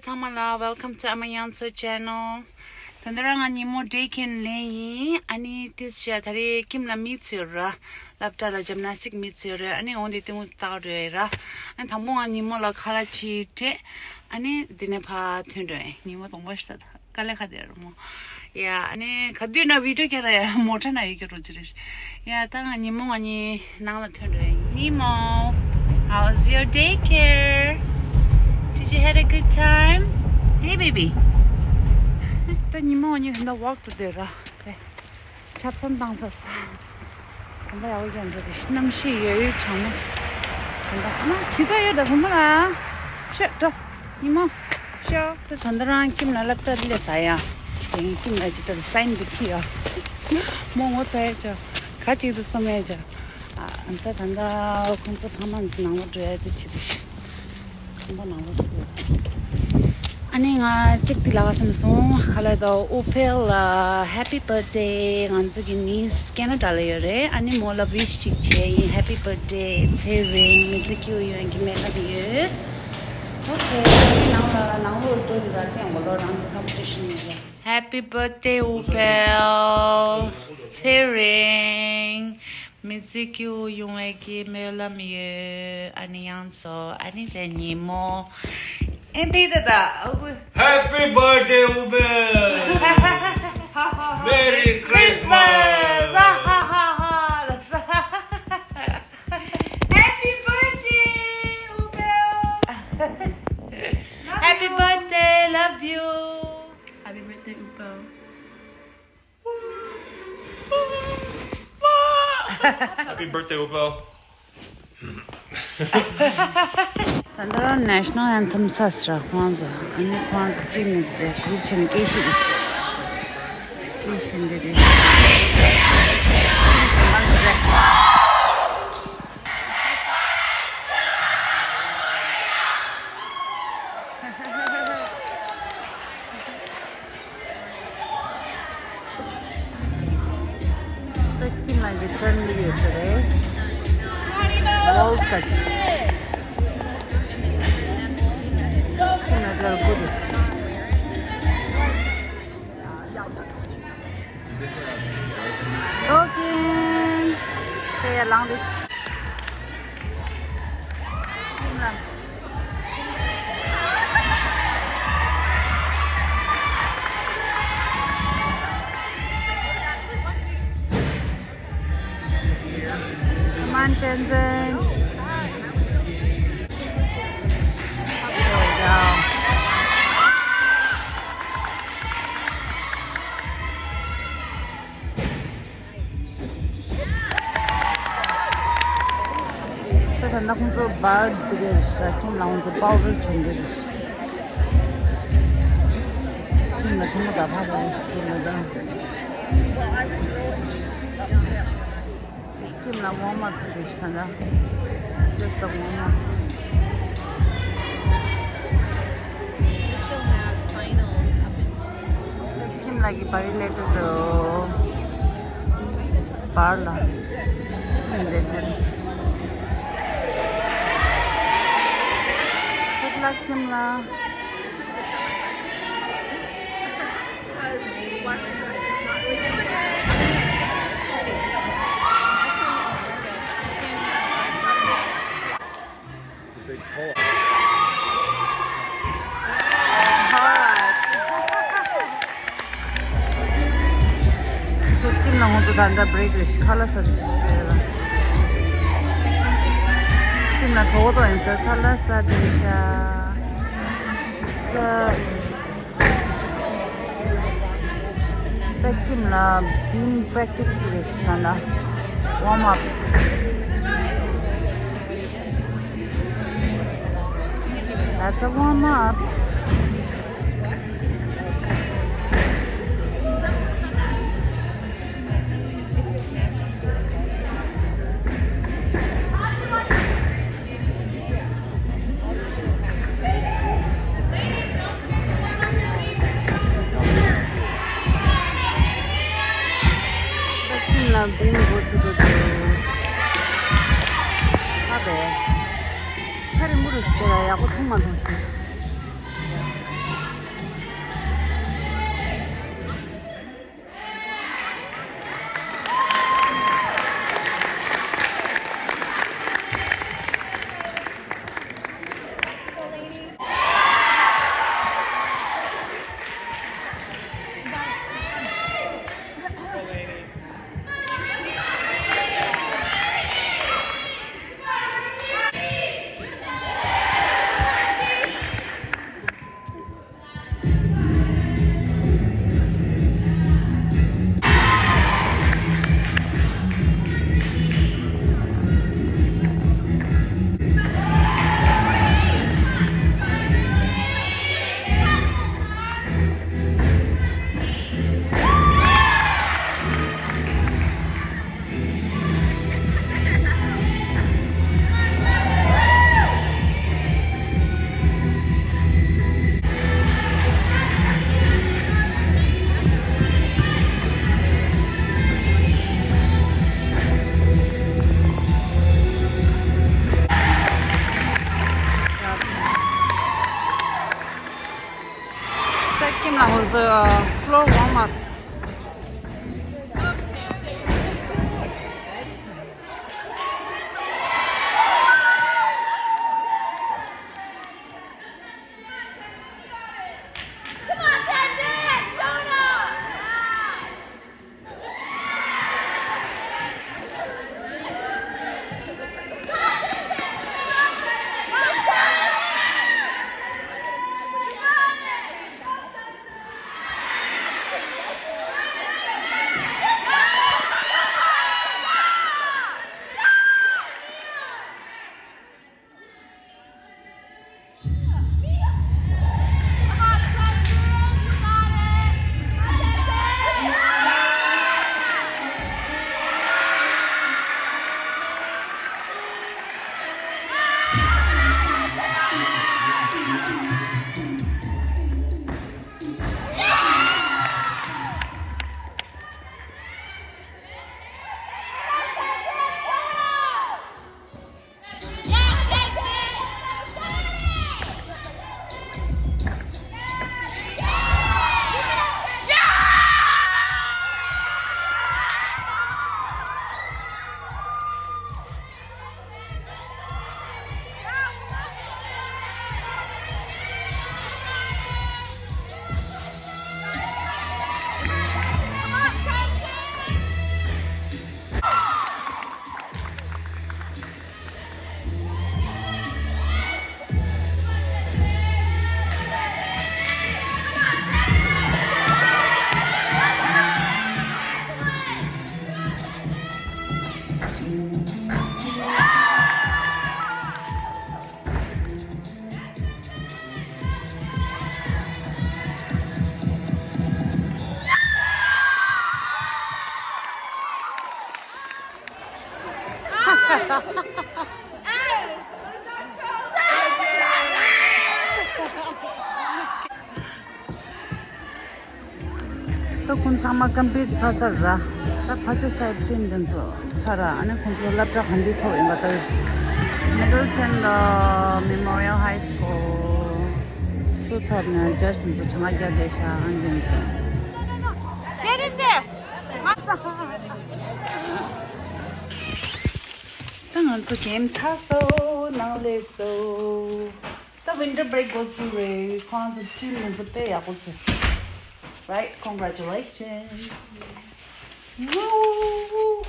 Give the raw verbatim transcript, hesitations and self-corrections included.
ཚང་མ་ལ། Welcome to ཨ་མ་དབྱངས་མཚོ་channel. ད་ལྟ་རང་ང་ཉིན་མོ་day care ལེན་ཡིན། ཨ་ནི་དེ་ཤ་ད་རེས་ཁྱིམ་ལ་མི་ཚོད་ར། སློབ་གྲྭ་ལ་gymnastic མི་ཚོད་ར། ཨ་ནི་འོང་དེ་ལྟད་མོ་ལྟ་རོལ་ར། ཨ་ནི་དང་པོ་ང་ཉིན་མོ་ལ་ཁ་ལག་ཅིག་སྤྲད། ཨ་ནི་དེ་ནས་ཕར་ཐོན་འགྲོ་ཡིན། ཉིན་མོ་དང་པོ་ཤ་ད། དཀའ་ལས་ཁག་དེ་རེད་མོ། ཡ། ཨ་ནི་ག་དུས་ན་video སྐྱེལ་ར་ཡ། མོ་ཊ་ན་ཡོད་ཀྱི་རོ་ཅི་རེད། ཡ། ད་ང་ཉིན་མོ་ང་གཉིས་ནང་ལ་ཐོན་འགྲོ་ཡིན། ཉིན་མོ། How's your day care? Did you had a good time? Hey baby. ད་ཉིན་མོ་ང་གཉིས་ད་walk འགྲོ་འདོད་ར། ཆབ་གསང་བཏང་ས་ས། གོམ་པ་ཡག་པོ་རྒྱག་འགྲོ་དེ། གནམ་གཤིས་ཡོད་ཡོད་གྲང་མོ། གོམ་པ་ཨ་མ་ཇི་ལྟར་ཡོད་ད་གོམ་པ་ལ། ཤོད་འགྲོ། ཉིན་མོ། ཤོད། ད་ད་ལྟ་རང་ཁྱིམ་ལ་སློབ་གྲྭ་སླེབས་ས་ཡ། དེ་ཁྱིམ་ལ་ཇི་ལྟར་sign འདི་ཁྱི་ཡ། མོ་ངོ་ཚ་ཡ་ཅོ། ག་ཅིག་ཏུ་སོམ་ཡ་ཅོ། ཨ་ད་ད་ད་ཁོང་ཚོ་ཕ་མ་ནང་ལ་འགྲོ་ཡ་དེ་ཅི་དུ་ཤི། ཁང་པ་ནང་ལོགས་སུ་སྡོད། ཨ་ནི་ང་གཅིག་དེ་ལབ་བསམ་སོང་། ག་ལ་དོ་ཨུ་ཕེལ་ལ་happy birthday ང་ཚོ་གི་niece Canada ལ་ཡོད་རེད། ཨ་ནི་མོ་ལ་wish ཅིག་བྱས་ཡིན། Happy birthday ཚེ་རིང་མི་ཚེ་སྐྱིད་པོ་ཡོང་གི་སྨོན་ལམ་ཡོད། Okay ནང་ལ་ནང་ལོགས་འགྲོ་ཡོད་ར། སྟེང་ལོགས་རང་ཚོ་competition ཡོད་ར། Happy birthday ཨུ་ཕེལ། ཚེ་རིང་། མི་ཚེ་སྐྱིད་པོ་ཡོང་བའི་གི་སྨོན་ལམ་ཡོད། ཨ་ནི་དབྱངས་མཚོ། ཨ་ནི་ལས་ཉིན་མོ། ཨེ་འདི་ད་ད། ཨ་ཁུ། Happy birthday ཨུ་ཕེལ། Merry Christmas. Happy birthday ཨུ་ཕེལ། Happy birthday, love you. Happy birthday ཨུ་ཕེལ། Happy birthday ཨུ་ཕེལ། ད་ལྟ་རང་national anthem ས་ཟེར་ར། ཁོང་ཚོ་ཨ་ནི་ཁོང་ཚོ་team ནས་དེ་group བྱས་ནས་སྐད་ཤེས་རེད། སྐད་ཤེས་འདི་རེད། team བྱས་མ་ཟེར་རེད། ད་ཁྱིམ་ནང་གི་ཕེ་མི་ལི་ཡོད་ས་རེད། ཝོལ་ཀ་ཁྱིམ་ནང་དེར་དགུ་རེད། ཨོ་ཀེ། དེ་ཡ་ལངས་རེད། Come on, Tenzin. There we go. ད་ད་ནག་ཁོང་ཚོ་བར་དེ་གའི་ཤ་ཁྱིམ་ལ་ཁོང་ཚོ་པའོ་རེ་བྱུང་འདུག་ཁྱིམ་ལ་ཐུང་མོ་ད་ཕ་ལ་ཁྱིམ་ལ་ད། ཁྱིམ་ལ་warm up བྱེད་དུས་ད་ལྟ་just a warm up. We still have finals up in ཁྱིམ་ལ་གི་བར་ལེ་ཏུ་དུ་བར་ལ་ཁྱིམ་ལེ་ཏུ། Good luck ཁྱིམ་ལ། ཁྱིམ་ལ་ང་ཚོ་ད་ལྟ་break རེད། ཁ་ལག་ཟ་རེད། ཁྱིམ་ལ་གྲོགས་པོ་ཡིན་ཟེར་ཁ་ལག་ཟ་བསྡད་ཤག་ད་ཁྱིམ་ལ་beam practice བྱེད་རེད། ད་ལྟ་warm up. That's a warm up. ཁྱིམ་ལ་བིང་འགོ་ཚུགས་འགྲོ་འདུག་ཧ་པེ། ཁ་རིང་པོ་རུ་ཞིག་ལ་ཡག་པོ་མཐོང་མ་མཐོང་ཞིག་ད་ཁོང་ཚང་མ་ཀམ་པི་ལིཊ་ཚར་ཚར་ར། ད་ཕ་ཆོས་སའེ་ཊི་ཅན་དེ་ཚོ་ཚར་ར། ཨ་ནི་ཁོང་ཚོ་སློབ་གྲྭ་ག་འདྲ་ཐོབ་ཡིན་པ་ལྟ་བུ། མི་ཌལ་ཊོན་དང་མེ་མོ་རི་ཡལ་ཧའི་སི་ཀུལ་སུ་ཐོབ་ནས་ཇར་སི་དེ་ཚོ་གྲངས་ཀ་རྒྱག་བསྡད་ཤག་ཨ་ནི་དེ་ཚོ། ད་ང་ཚོ་གེམ་ཚར་སོང་། ནང་སླེབས་སོང་། ད་ཝིན་ཊར་བྷི་རེག་འགོ་བཙུགས་རེད། ཁོང་ཚོ་ཊིམ་དེ་ཚོ་དཔེ་ཡག་པོ་བཙུགས། Right, congratulations. Woo!